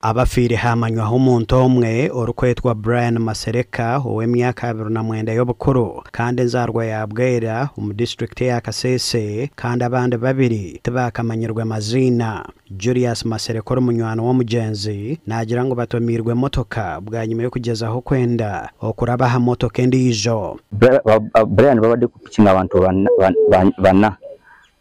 Abafiire haamanywaho omuntu omwe orikwetwa Brian Masereka ow'emyaka 29 y'obukuru kandi enzaarwa ya Bwera omu disiturikiti eya Kasese kandi abandi babiri tibaakamanyirwe maziina. Julius Masereka ori munywani w'omugyenzi naagira ngu batomiirwe emotoka bwanyima y'okugyezaho kwenda okuraba aha motoka endiijo. Brian babadde ku piki ng'abantu bana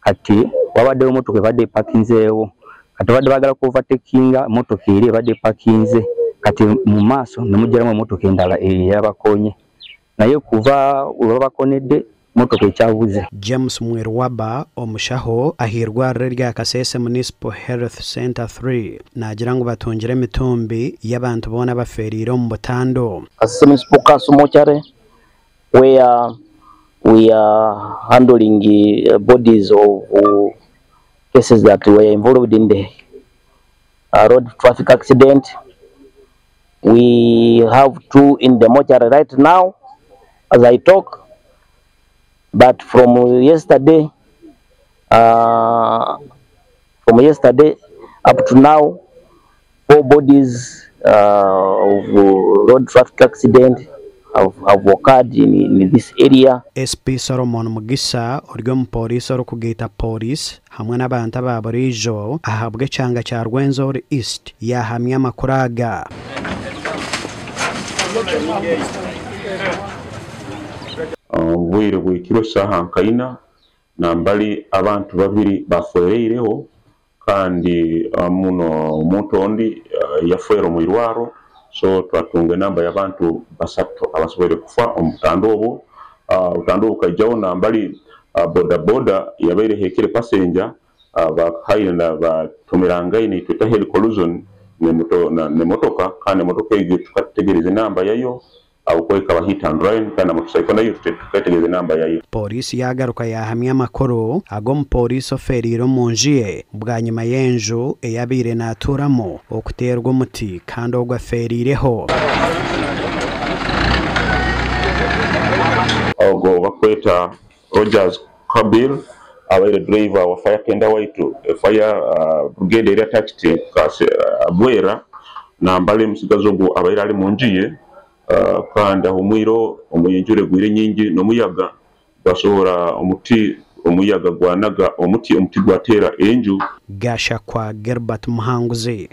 kati wabaddewo emotoka ebadde epakinzeewo kati babadde baagala ku overtakinga emotoka eri ebadde epakinze kati mu maaso ne mujjiramu emotoka endala eyabakoonye naye kuva we babakoonedde emotoka ekyabuze. James Mwirwaba, omushaho ah'eirwariro erya Kasese Municipal Health Centre ii naagira ngu batungire emitumbi y'abantu boona abafeereire omu butandu. Kasese Municipal Council Mortuary where we are handling bodies of cases that were involved in the road traffic accident. We have two in the mortuary right now as I talk, but from yesterday up to now, 4 bodies of road traffic accident have occurred in this area. SP Solomon Mugisa ori omupoliisi orikugaita polisi hamwe n'abantu aba buriijo ahabw'ekyanga kya Rwenzori East yahamya amakuru aga. Obwire bw'ekiro saaha nka ina nambali abantu babiri bafwereireho kandi muno omuntu ondi yafwera omu irwaro, so twatunga enamba y'abantu basatu abasoboire kufa omu butandu obwo. Obutandu obwo bukaijaho nambali boda boda yabaire ehekire passenger bakahaire na batomerangaine itweta head collision n'emotoka kandi emotoka egyo tukategereza enamba yayo ahabw'okuba ekaba hit and run kandi na motorcycle nayo tukategereza enamba yayo. Polisi yagaruka yahamya amakuru ag'omupoliisi ofeereire omu nju ye bwanyima y'enju eyabaire naatuuramu okuteerwa omuti kandi ogwo afeereireho. Ogwo bakweta Rogers Kabil abaire driver wa fire tender waitu fire brigade eri attached Bwera nambali omusigazi ogwo abaire ari mu nju ye kandi ahumwire omu enjura egwire nyingi n'omuyaga gwasohora omuti, omuyaga gwanaga omuti, omuti gwateera enju. Gashakwa Gilbert Muhanguzi.